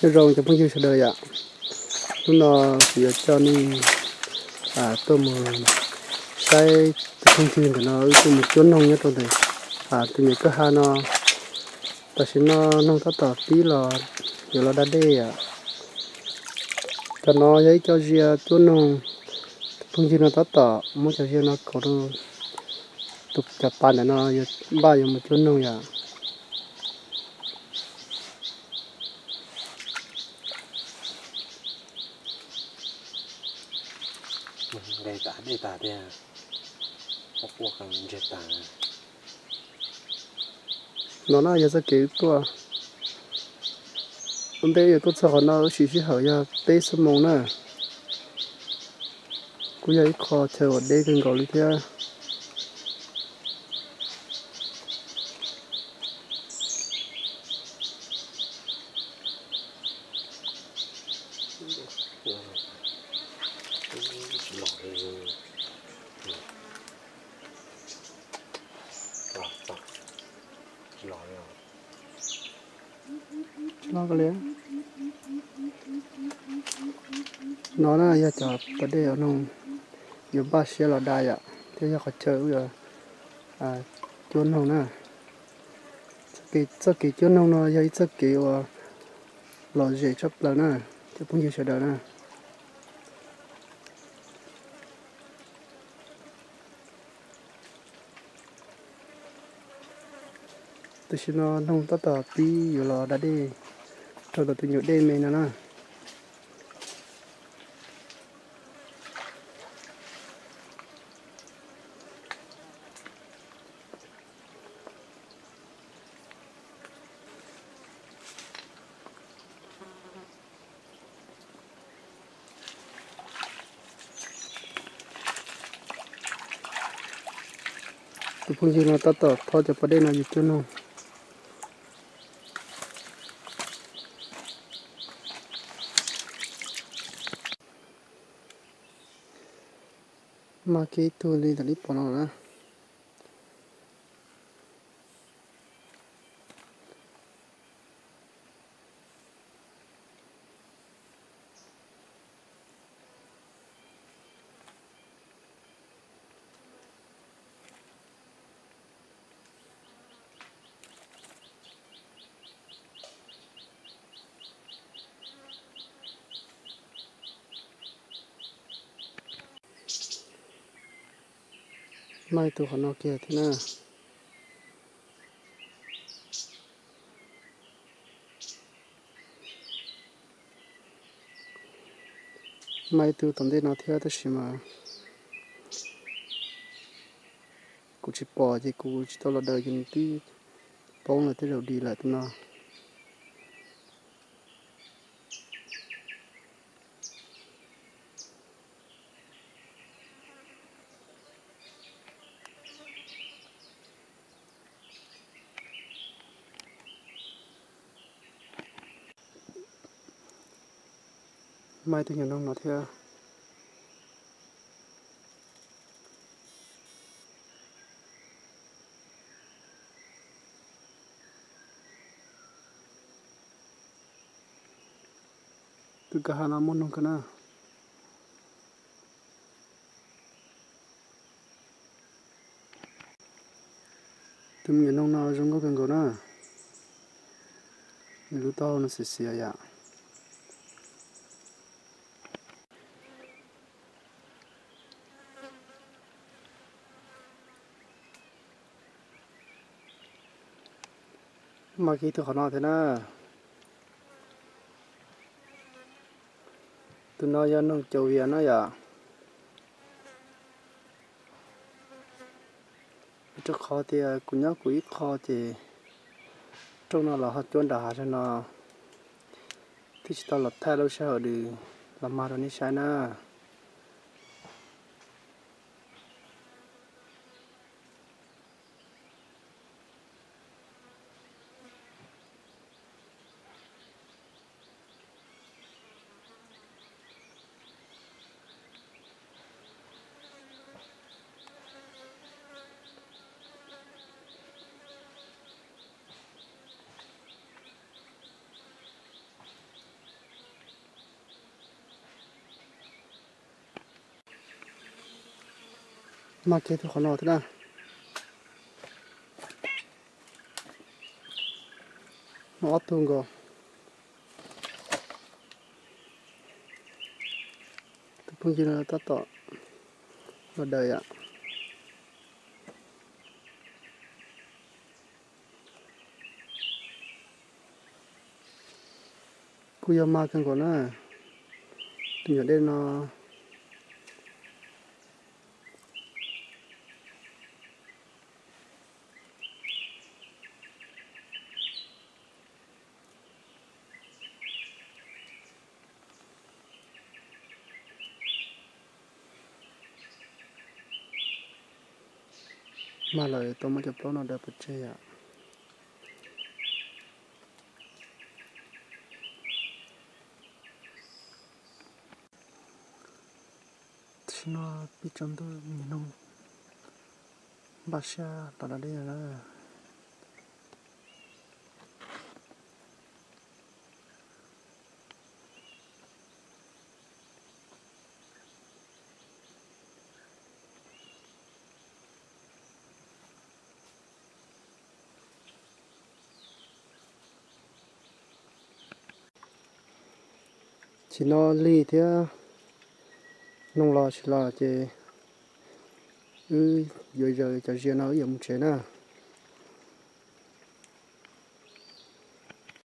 Nyob zoo cov phooj ywg sawv daws yom, hnub no kuv yuav coj nej tuaj mus saib tus phooj ywg ntawm no wb tuaj mus cuab noog nyob rau ntawm tus nyuam kwj ha no. Tam sim no noog tab tom pib los yuav los da dej yom. Cov no yog ib co zia cuab noog, tus phooj ywg no tab tom muab cov zia no kauv rau tus cov pas ntawm no yuav npaj yuav mus cuab noog yom. Nqes tas dej tas tiag, quaj quaj ntsiag tas. No na yog txoj kev wb tuaj. Ua ntej wb yuav tuaj txog qhov no wb siv sij hawm yog peb xuab moos na. Kuj yog ib qho chaw uas deb kawg nkaus li thiab. No na yog cov pas dej uas noog yuav npaj siab los da yom, thiab yog qhov chaw wb yuav cuab noog na. Txoj kev cuab noog no yog ib txoj kev uas lom zem tshaj plaws na, cov phooj ywg sawv daws na. Tam sim no noog tab tom pib yuav los da dej rau ntawm tus nyuam dej me no na. Tus phooj ywg no tab tom thob cov pas dej no yuav cuab noog. Mas kiag ib tug li tam li pom no na. Mas ib tug qhov no kiag thiab na. Mas ib tug tom ntej no thiab tab sis mas kuv tsis pom ces kuv tsis tau los daws ces nws twb poob lawm tej zaum dim lawm tus no. Mas ib tug nyuam noog no thiab. Tus kwj ha no muaj noog kawg na. Tus me nyuam noog no zoo nkauj kawg nkaus na. Nws lub taub hau no xiav xiav yom. Mas kiag tus qhov no thiab na. Tus no yog noog caum vias na yom. Rau qhov tias kuv nyob kuv ib qho ces rooj no los ho cuab nram hav zoov no, thiaj tsis tau los thaij lub sij hawm los mag rau nej saib na. Mag kiag tus qhov no thiab na. Muaj ob tug nkaus. Tus phooj ywg no tab tom los daws yom. Kuj yog mag kawg nkaus na. Tus nyuam dej no. Mag lawm tau muab cov plaub no daws pov tseg yom. Tam sim no pib tsaus ntuj, npaj siab los da dej na. Tsis no lig thiab, noog los tsis los ces wb yuav zaws cov zias no wb yuav mus tsev na.